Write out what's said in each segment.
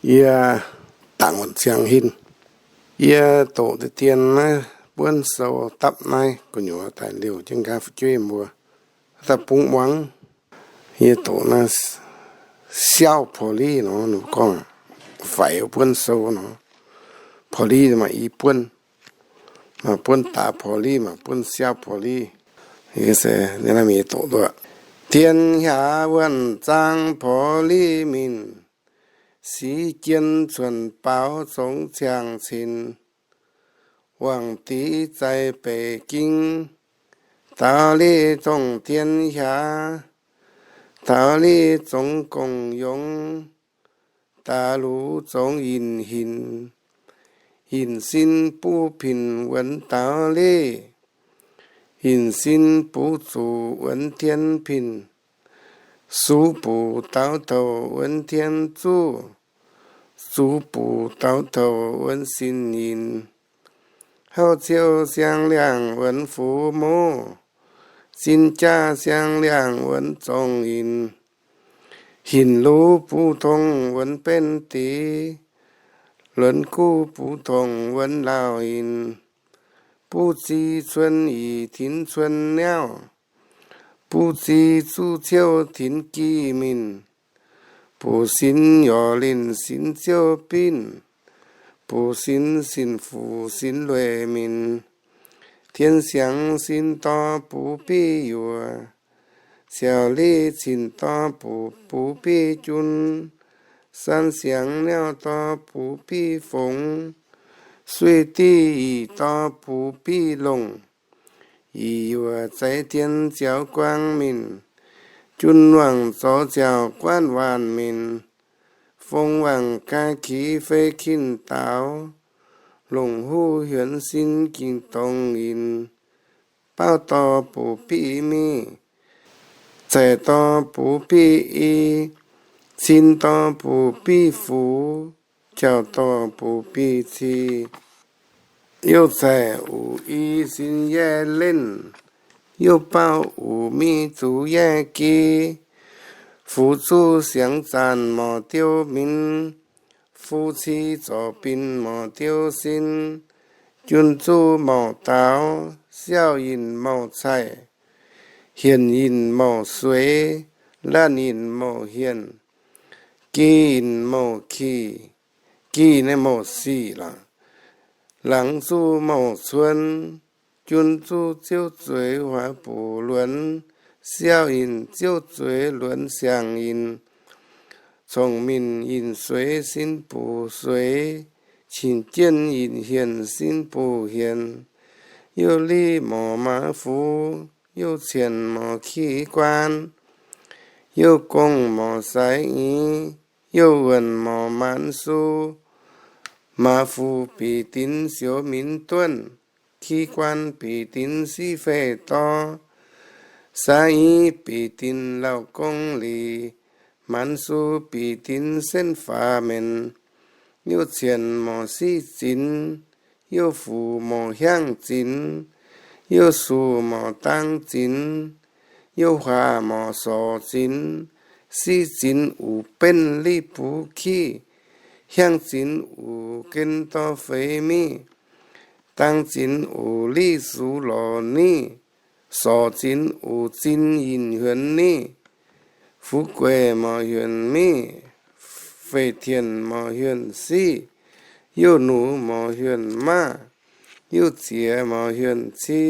Yie Dangc Wuonh Ziangh Hin. Yie doqc deix dien naaiv buonv sou dapv naaiv gu'nyuoz daaih liouh jienv nqaai fu'jueiv mbuo, daaih bungx muangx. Yie doqc naaiv siauv porv liv nor, ninh mbuo gorngv faix buonv sou nor, porv liv maaih i buonv, maaih buonv daax porv liv, maaih buonv siauv porv liv. Yie se naaiv mingh doqc duqv. Dien hiaax wuonh zaang porv liv minc, six jien cuonx baaux zongx ciangh cin, wangc dic zai beic ging, daux liz zongh dien hiaax, daux liz zongx gong-yongx, daaix luc zongx yinh hinc, yinh sin buv pinc wuonx daux liz, yinh sin buv zuqc wuonx tien pinc, suv buc daux touc wuonx tien zuqv, zuv buc daux touc wuonx sin yinh, houv ciouv siang liangh wuonx fuv mouv, zin jaav siang liangh wuonx zongh yinh, hinc luv buv tongh wuonx benv dic, luonx guv buv tongh wuonx lauh yinh, buv zi cuon yic tinx cuon niauv, buv zi zuqv ciouv tinx giv minc, buv sin yorc linh sin ziouv binv, buv sin sin fuc sin lueic minc, tien siangx sin dorh buv biv yuoc, ciaux liz cin dorh buv, buv biv jun, san siangx niauv dorh buv biv fongx, suiv div yic dorh buv biv longc, yic yuoc zeix tien ziaux guang minc, jun wangc zorc ziauc guanv waanc minc, fong wangc gaai qix fei kin daux, longc huv hiuonx sin ging dongz yinh, baauv dorh buv biv miv, zaic dorh buv biv i, cin dorh buv biv fuv, jauv dorh buv biv ci. Youh zaic uc i sin yaeqv lenv, youh baauv uc miv zuqc yaeqv gi, fuv zuqv siangx zanc morc diouv minc, fuv ci zorc bin morc diouv sin, jun zuqv mouc daux, siauv yinh mouc caic, hienc yinh mouc sueix, laanh yinh mouc hienc, gi yinh mouc kic, gi naaiv mouc sic lorqc, laangz zuqv mouc cuon, jun zuqv ziouv zueiz huaaix buc luonx, siauv yinh ziouv zueiz luonx siangx yinh, congx minc yinh sueix sin buc sueix, qinc jienv yinh hienc sin buc hienc, youh liv morc maaz fuv, youh cienx morc kiv guaan, youh gong morc saix ngix, youh wuonc morc maanz su, maaz fuv bic dinx sioux minx duonh, kiv guaan bic dinx siqv fei dorv, saix ngix bic dinx lauh gong lic, maanz su bic dinx senv faaux menc, youh cienx morc siqv zinx, youh fuc morc hiaangv zinx, youh suc morc dang zinx, youh huaax morc sorc zinx, siqv zinx uc benv liv buv kiv, hiaangv zinx uc gen dorh feix miv, dang zinx uc liv sux lorc niv, sorc zinx uc zin yinh hiuonx niv, fu'jueiv morc hiuonx miv, feix tienh morc hiuonx siqv, youh nux morc hiuonx maah, youh ziex morc hiuonx ci,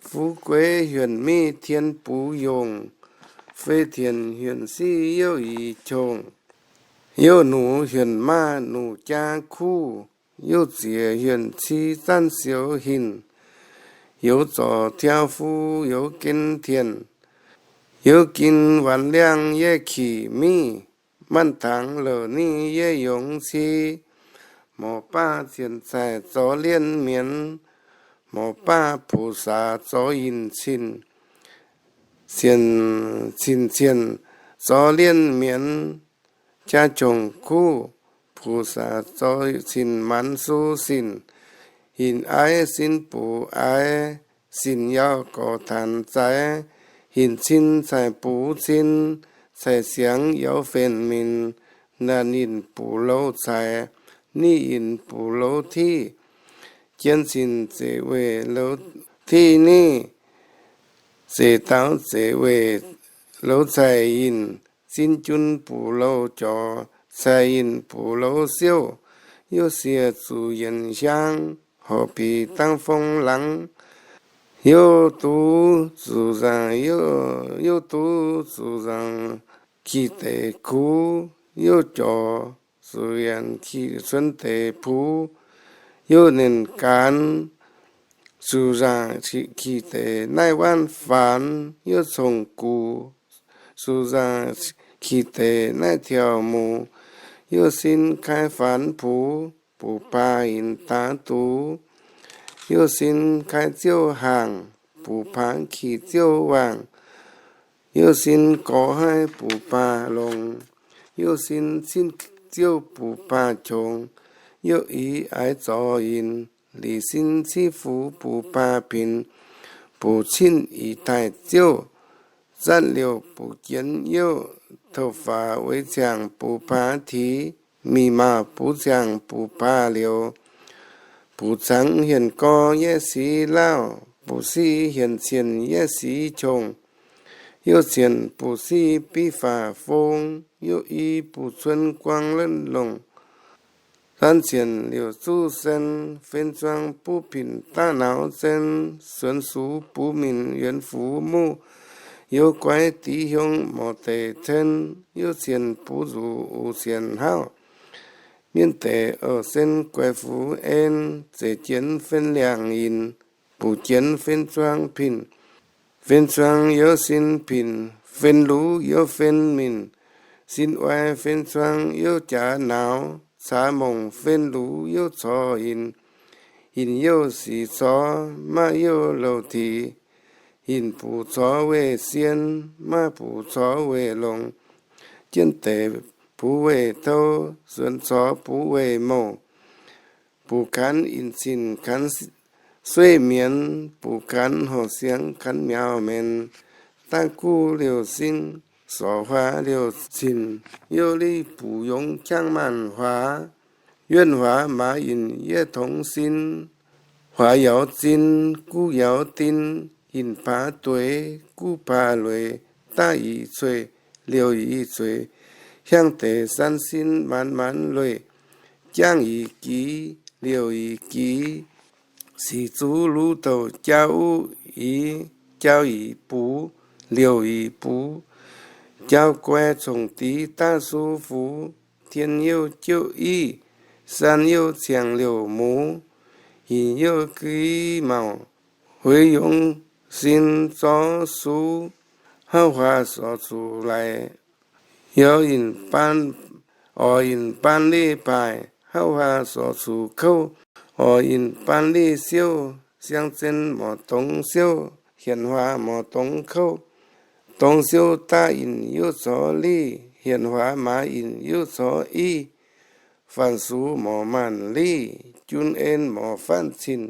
fu'jueiv hiuonx miv tien buv yongc, feix tienh hiuonx siqv youh yic qongc, youh nux hiuonx maah nuqc jaa kuv, youh ziex hiuonx ci zanv sioux hinc, youz zorc tiau fu youz gen tienh, youz gin wanc liangv yie kic miv, manh tangx louc niv yie yongz ci, morc baav cien caic zorx lienh mienz, morc baav puqc saax zorx yinh cin, cien, cin cien zorx lienh mienz, jaa qongc kuv, puqc saax zorx cin maanz su sin, yinh aiv sin buc aiv, sin yauv gorx taanx zaiv, yinh cin caic buv cin, caic siangx youz fenx minc, Naanc yinh buoz-louz caaix, nitv yinh buoz-louz tiqv. Jien cin zeiz weih louz tiqv nitv, zeiz dauh zeiz weih louz caaix yinh. Zinh jun buoz-louz jorx, caaix yinh buoz-louz siouv. Yov sie zuqc yienc hiaang, horpc bic dangv fong laangz. Yov duqv zuqc nzaangc, yov duqv zuqc nzaangc, kih deix kuv. Yov jorx zuqc yienc kih cuonx deix puv. Yov nenc gaanx zuqc nzaangc, kih deix naaiv waanv faanx. Yov congx gux zuqc nzaangc, kih deix naaiv tiaux muc. Yov sin kaaiv faanx puv, buqc baac yinh daav duqv. Yov sin kaaiv ziouv haangc, buqc baac kih ziouv waangc. Yov sin gorx haiv, buqc baac longc. Yov sin cinh ziouv, buqc baac qongx. Yov ix aiv zorx yinh, lic sin civ fuv, buqc baac pinx. Buqc cinh ix taaih ziouv, zatv liouh buqc jienv youh. Touv faaux weic ziangh, buqc baac tiux. Mih maauh buqc ziangh, buqc baac liouz. Buqc cangx hienx gorx yietv siqv lauh, buqc siqv hienx cien yietv siqv qongx. Yov cien buqc siqv biv faah fong, yov i buqc cuonv guaang lenv longc. Zanv cien liouc zuqv sen, fen zuang buv pinc daav nauz zen. Suonx sux buv minc yuonx fuv muqv, youz guaiv div hiong morc deic cen. Yov cien buv nzuqc uc cien hauv, mienv deic oc sen guaix fuv en. Zeiz jienv fen liangh yinh, buqc jienv fen zuang pinc. Fen zuang youz sin pinc, fen luv youz fen minc. Sin oix fen zuang youz jaax nauz, caax mongc fen luv youz corc yinh. Yinh youz sic corc maaih youz louh tiqc, yinh buqc corc weih sien, maaih buqc corc weih longx. Jienv deic buv weih tou, suonx corc buv weih mouc. Buqc kanx yinh cinh kanx sueiv mienz, buqc kanx horc siangx kanx miaux menx. Daav guv liouh sin, sorc huaax liouh cinh, youz liv buqc yongz qangv maanc huaax. Yuonh huaax maaz yinh yietv tongx sin, huaax yaux zin, guv yaux din. Yinh paax dueiz, guv paax lueiz, daav ih cueiv, liouh ih cueiv. Hiaang deix san sin maanz maanz lueiz, jaangv ih giz, liouh ih giz. Sic zuqv luv douc jaauv uv ih, jaauv ih buv, liouh ih buv. Jaauv guai congx div daav su fuv, tien youh jouv ih, san youh ciangx liouh muv. Yinh youh giv mauc, hueix yongz sin zorv su, hauv huaax sorc zuqc laic. Yaux yinh baan, oix yinh baan leih baaic, hauv huaax sorc zuqc kouv. Oix yinh baan leih siouv, siang-zien morc dongz siouv, hienx huaax morc dongz kouv. Dongz siouv daav yinh youh corc leih, hienx huaax maaz yinh youh corc iv. Faanv sux morc maanc leih, jun en morc faanv cinh.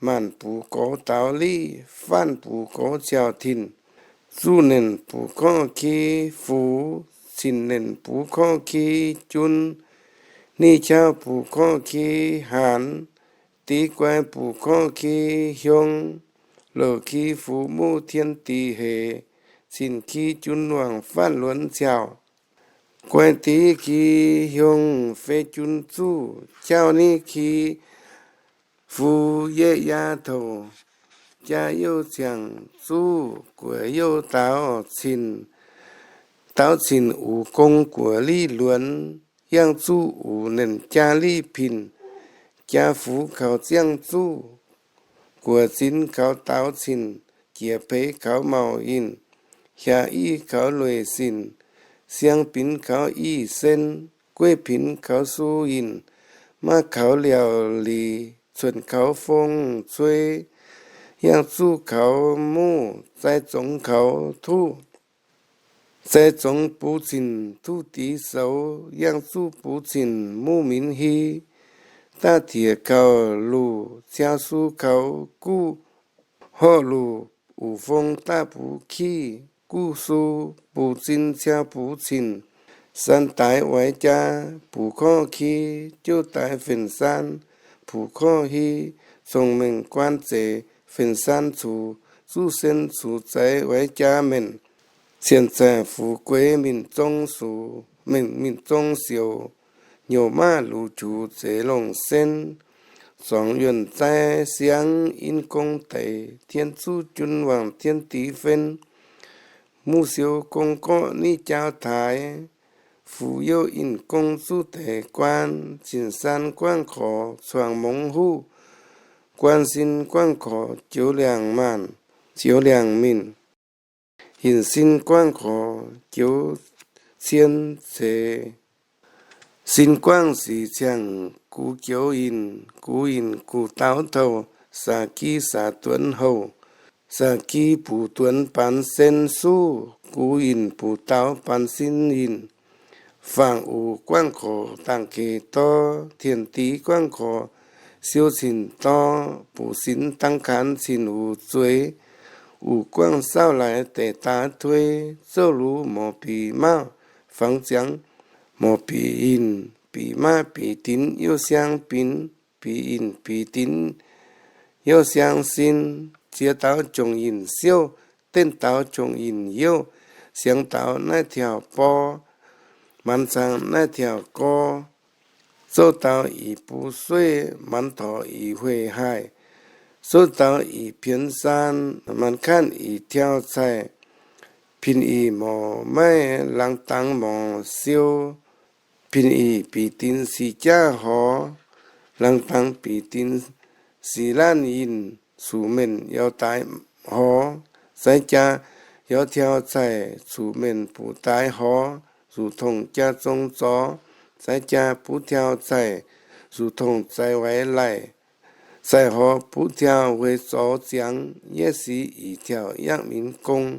Maanc buqc gorx daaux leih, faanv buqc gorx ciaux tin. Zuqv nenc buqc gorngv ki fuv, cinh nenc buqc gorngv ki jun. Ni qauv buqc gorngv ki haanz, div guai buqc gorngv ki hiong. Louc ki fuv muv tien dic hec, cinh ki jun wangc faanv luonx ciaux. Guai div ki hiong fei jun zuqv, qauv ni ki fuv yietv yaav touc. Jaa youh ziangh zuqv, guoqv youh daaux cinh. Daaux cinh uqc gong guoqv liv luonx, yangh zuqv uqc nenc jaa liv pinc. Jaa fuv kaux ziangh zuqv, guoqv zinx kaux daaux cinh. Jiex peix kaux mauc yinh, hiac i kaux lueic sinc. Siang binx kaux i sen, gueiv pinx kaux su yinh. Maiv kaux liaauc lic, cuonc kaux fong cuei. Yangh zuqv kaux muv, zai zongx kaux tuv. Zai zongx bux cinh tuv dix soux, yangh zuqv bux cinh muv minx hi. Daav tiex gauh luc ciaux su kaux guv, horqc luc uqc fong daav bux kiv. Guv su bux zinh ciaux bux cinh, San daix waix jaa, puq korv ki, jouv daix fen-saanv, puq korv hi, cong-mengh guaan zeiz, fen-saanv cux, zuqv sen cux zeix waix jaa mengh, cien zaih fu'jueiv mingh zong sux, mingh, mingh zong sioux, hnyouv maav luc qux zeix longh senv, zorngx yuonh zaiv siangv in gong deix, tien zuqv jun wangc tien dic fen, muv siou gong gorqv niv jaau taaix, fuqv youv in gong zuqv deix guaan, zinh saan guangv korx cuangx mongx huv, guaan sin guangv korx joux liangc maanc, joux liangc mingh, hinc sin guangv korx joux cien ceix, sin guangv sic ciangh gux joux yinh, gux yinh gux daaux touh, saax gi saax duonx houh, saax gi buc duonx baanx sen suv, gux yinh buc daaux baanx sin yinh, fangx uc guangv korx dangh geh dorv, tien dic guangv korx siou cin dorv, buc sinx dangh kaanx cin uc zueiz, uc guangv saauv laaix deix daav tuix, zouv lux morc bic mauv fangx ziangx, morc bic yinh, bic maiv bic dinx youv siang binx, bic yinh bic dinx youv siang sin, ziex daaux jongc yinh siouv, denv daaux jongc yinh youv, siangx daaux naaiv tiaux bor, manx cangx naaiv tiaux gor, zouv daaux ih bun sueiv, manx torc ih hueic haih, zouv daaux ih pienx saan, manx kanv ih tiaux caih, pin ih morc maiv laangz dangx morc siou, pin ih bic dinx sic jaav horc, laangz dangx bic dinx sic laanh yinh, cuqv-menh yaux daaih horc, zaiv jaa yaux tiaux caih, cuqv-menh buc daaih horc, zuqc tongh jaa zong zorx, zaiv jaa buv tiaux caih, zuqc tongh zaiv waix laih, zaih horc buv tiaux hueix zorx ziangx, yietv sic ih tiaux yangh minx gong,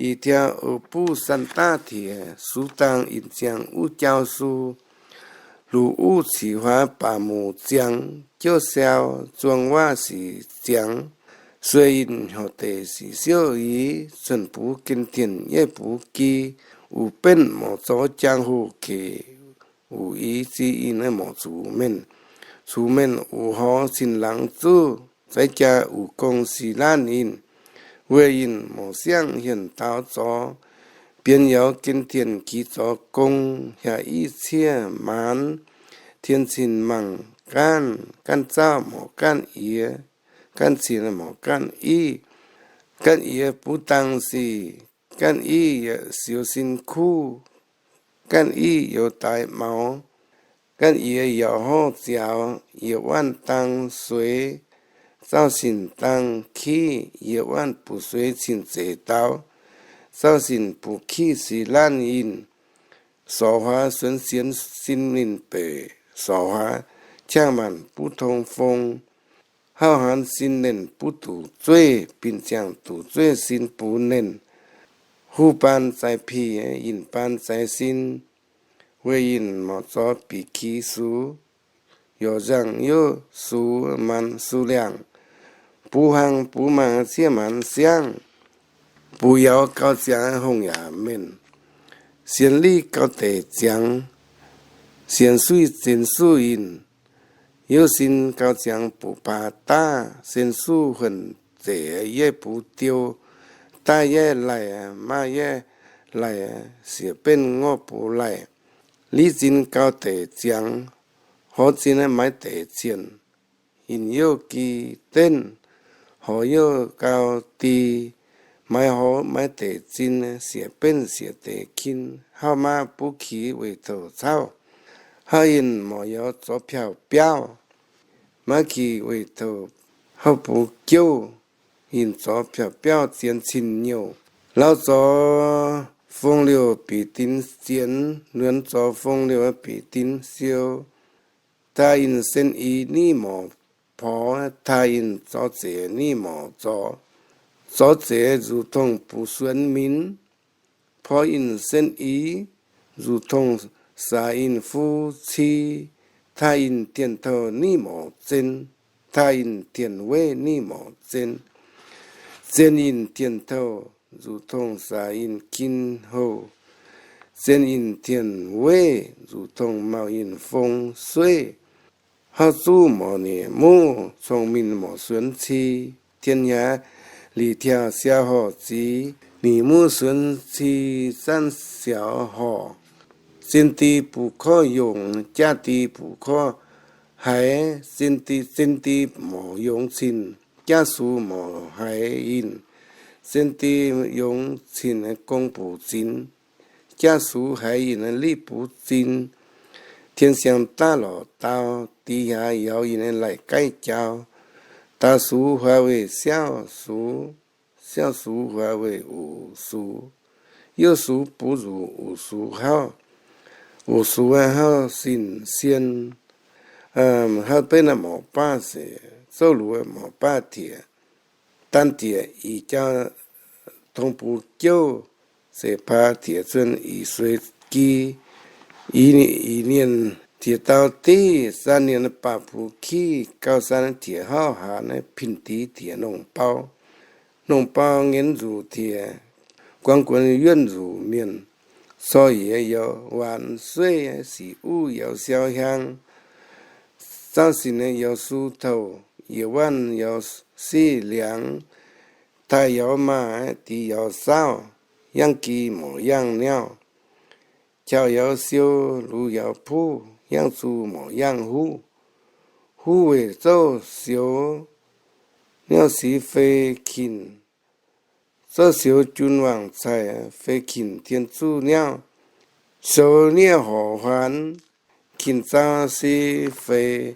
ih tiaux oix buv sanh daav tiex, sux dangh ih ziangh uv jauv su, luc uv cic huaav baac muc ziangx, jouv siau zuang waav sic ziangx, sueih yinh horc deic sic siouv ih, cuonx buv gen tienh yietv buv gi, uc benv morc zorx jaang hoc kec, uc i zi ih naaiv morc cuqv-menh, cuqv-menh uc horc cin laangz zuqv, zaiv jaa uc gong sic laanh yinh, weih yinh morc siangv hienh daaux zorx, bienx yaux gen tienh qiex zorx gong, hiac i ciev maanz, tien cin mangc gaanv, gaanv zauv morc gaanv yiex, gaanv cin morc gaanv iv, gaanv yiex buv dangh sic, gaanv iv yaac siou sin kuv, gaanv iv youz daaix maux, gaanv yiex yaac horv ziaaux, yie waanv dangh sueix, zauv sin dangh kiv, yie waanv buc sueix cin zeiz daaux, zauv sin buc kiv sic laanh yinh, sorc huaav suonx sienx sin ninh beic, sorc huaav qangh maanc buv tong fong, hauv hanx sin nernh buv duqv zueiv, bin ziangh duqv zueiv sin buv nernh, huv baan zaaix pic, yinh baan zaaix sin, weih yinh morc zorx bic ki sux, yorc nzangh youv sux maanz sux liangc, buv hlang buv maanz ciev maanz siangv, buv yaux gau ziangx hungh yaac menh, sienx liv gau deic ziangx, sienx suiv zien suv yinh, youv sin gau ziangx buv paax daav, sen suv huonc zeic yietv buv diou, daaih yietv laih, maaih yietv laih, sieqv benv ngorv buv laih, liv zin gau deic ziangx, horv zin maiv deic cienh, yinh youv gi denv, horv youv gau di, maiv horv maiv deic zin, sieqv benv sieqv deic kin, hauv maav buv ki weic touc cauv, hauv yinh morc yaux zorx piauv biauv, maiv ki weic touc hauv buv jouv, yinh zorx piauv biauv zienx cin nyouh, lauv zorx fong liouh bic dinx zienx, luonx zorx fong liouh bic dinx siou, taaih yinh sen i niv morc porx, taaih yinh zorx zeic niv morc zorx, zorx zeic nzuqc tongh buc suonx minx, porx yinh sen i nzuqc tongh saax yinh fuv ci, taaih yinh tien touh niv morc zen, taaih yinh tien weiv niv morc zen, zen yinh tien touh nzuqc tongh saax yinh kin houh, zien yinh tien-weih, nzuqc tongh mauh yinh fong sueiv. Hauv zuv morc nyeic muv, cong-minh morc suonx ci. Tien hnyaax lic tiauh siaa horc zic, ninh muv suonx ci zanv siaux horc. Zinh di buv korv yongc, jaav di buv korv haiz. Zinh di, zinh di morc yongc cin, jaav sux morc haiz yinh. Zinh di yongc cin gong buc zinx, jaav sux haiz yinh liv buv zin. Tien siang daav lorc dau, dix hnyaax yaux yinh laic gaiv jaux. Daux sux huaax weih siauv sux, siauv sux huaax weih uqc sux. Youv sux buv nzuqc uqc sux hauv, uqc sux hauv sin sien. Hauv benv morc baav se zouv luoz morc baav tiex. Daan dieqc ih jauv tong buv jouv, se paax tiex cuon ih suei gi. Ih, ih nienh tiex dau div, san nienh baac buv kiv, gauh san tiex hauv haaz, pin div tiex nongh bau. Nongh bau nqenx nzuqc tiex, guangc guonx yuonh nzuqc mienh. Corc yiez yaux waanc sueiv, sic uv yaux siau hiaang. Zaauv sin yaux su touh, yiez waanc yaux siv liangx. Taaih yaux maaz, dix yaux saauv, yangv gi morc yangv niauv. Qauh yaux siou, lux yaux puv, yangv zuqc morc yangv huv. Huv weic zouv sioux, niauv sic fei kin. Zouv sioux jun wangc caic, fei kin tien zuv niauv. Sioux niev horc huaanx, kin zaauv sic fei,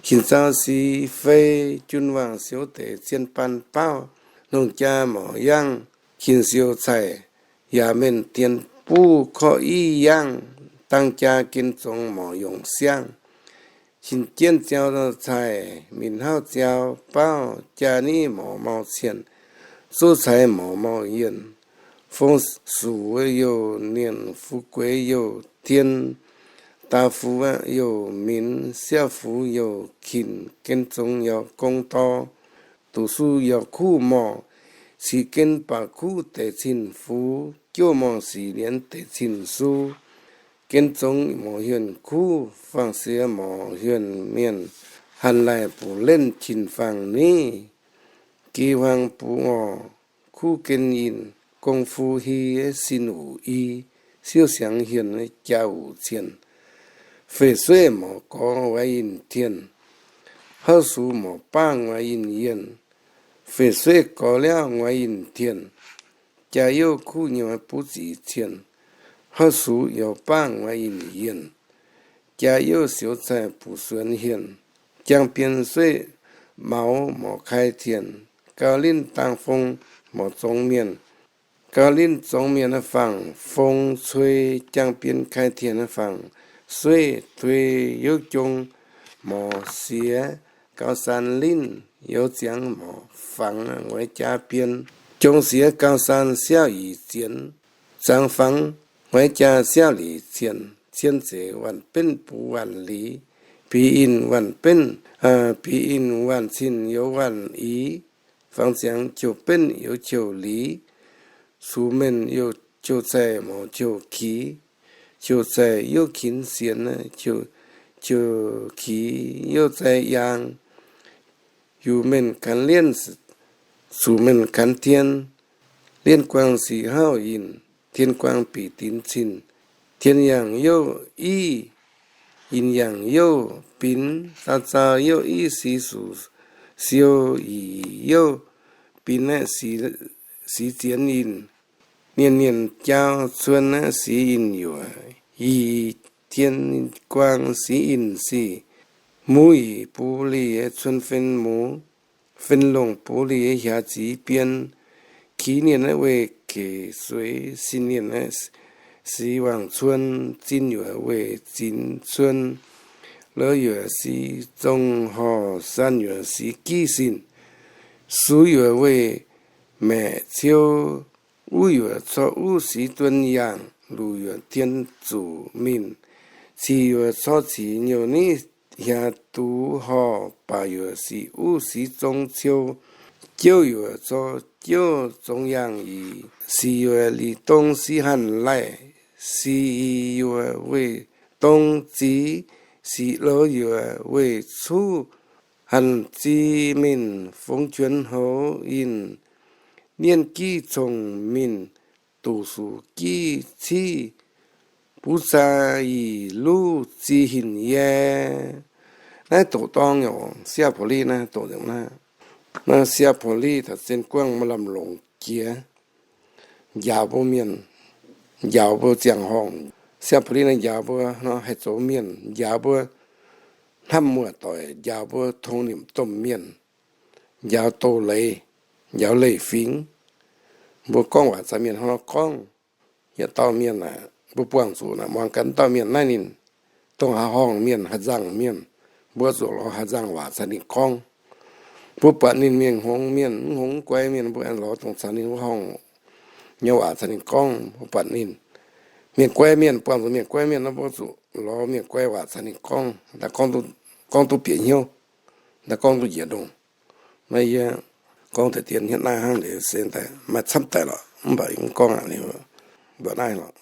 kin zaauv sic fei, jun wangc sioux deix cien baan baauv. Longc jaa morc yangv, kin sioux caic, yaac mengh tien buv korv i yangv. Dang jaa gen zongx morc yongc siangv. Cin jienv ziau caic, minc hauv ziau baauv, jaa niv morc mau cien, zuov caic morc mau yienh. Fong suqc youh nienh, fu'jueiv youh tien, daaih fu'jueiv youh minc, siav fu'jueiv youh kin, gen zongx yaux gong dorh, duqv su yaux kuv morc, sic gen baac kuv deix cin fu'jueiv, jouv morc sic lienz deix cin su. Gen zongx morc hienh kuv, fangx siex morc hienh mienh, hanc laic buc lenv cin fangx niv. Gi huaang buv ngorc, kuv gen yinh, gong fu hi, sin uc i, siouv siangx hienh jaa uc cien. Feix sueiv morc gorx nguaix yinh tien, hauv sux morc baav nguaix yinh yienh. Feix sueiv gorx liauv nguaix yinh tien, jaa youh kuv nyuoz buv zic cien. Hauv sux youz baav nguaix yinh yienh, jaa youh sioux caic buc suonx hienh. Jang bien sueiv maux morc kai tien, gauh linv dang fong morc zongx mienh. Gauh linv zongx mienh fangx fong cui, jang bien kai tien fangx sueiv tuix youv jong morc siex gauh saan linv youz ziangx morc fangx nguaix jaa bien. Jong siex gauh saan siaauv yic zienx, zangx fangx nguaix jaa siaauv lic cien. Cien zeiz waanc benv buv waanc liz, bic inh waanc benv, bic inh waanc cin youz waanc i. Fangx ziangx qouh benv youz qouh liz, sux menh youh qouh caic morc qouh kiz. Qouh caic youh kinx sienx, qouh kiz youh zai yaang. Yuc menh kanx lienv, sux menh kanx tien. Lienv guang sic hauv yinh, tien guang bic dinx cin. Tien yangh youh iv, yinh yangh youh binx, zau zau youh iv sic sux siou, yic youh binx aeqv, sic zienx yinh. Nienh nienh jaa cuon aeqv, sic yinh yuoc. Yic tien guang sic yinh sic. Muv yic buz lic cuon fen muv, fen longc buz lic hiaaz zic bien. Kiz nienh aeqv, weih gec sueix. Sin nienh aeqv, sic wangc cuon. Zin yuoc weih zinx cuon. Louz yuoc sic zong horc. Saan yuoc sic giv sin. Sux yuoc weih maeqc ciou. Uv yuoc cor uv sic duon yaangh. Luc yuoc tien zuqc mingh. Cic yuoc cor cic nyouc niv hiaaz dux horc. Baac yuoc sic uv sic zong ciou. Jouv yuoc cor jouv zong yaangh yic. Sic yuoc lic dong sic hanc laic. sic yuoqc weih dong zic, sic louz yuoqc weih cuqv, hanc zi menh fongx juonx houx yinh, nienh giv congx mienh doqc suc giv civ, buv zaa yic luv zi hinc yae. Naaiv doqc dorngx nyei, เสียผลลิ naaiv doqc nzengc naaiv. Naaiv เสียผลลิ taux zien guangv maaih lamh longc jiex, njaaux mbuo mienh, njaaux mbuo ziangh horngh. เสียผลลิ naaiv njaaux mbuo nor haih zoux mienh, njaaux mbuo hnamv muoz-doic, njaaux mbuo tong nimc domh mienh, njaaux doz-leiz, njaaux leiz-fingx. Mbuo gorngv waac caux mienh hnangv nor gorngv. Yietc dauh mienh aeqv, mbuo buangh zuqc naaic muangx gaax dauh mienh naaiv ninh dongh haih horngh mienh, haih nzangc mienh, mbuo zuqc lorz haih nzangc waac caux ninh gorngv. Mbuo buatc ninh mingh hngongx mienh, mv hngongx mv guai mienh, mbuo aengx lorz dongh caux ninh wuov horngh nyei waac caux ninh gorngv. Mbuo buatc ninh mienh guai mienh, buangh zuqc mienh guai mienh nor, mbuo zuqc lorz mienh guai waac caux ninh gorngv, daaih gorngv duqv bieqc hnyouv, daaih gorngv duqv njiec ndongh. Naaiv yie gorngv deix dien hietv naaiv hnangv, liuz se daaih maaih camv daic lorqc, mv baac yie mv gorngv aqv. Liuz mbuo naaiv lorqc.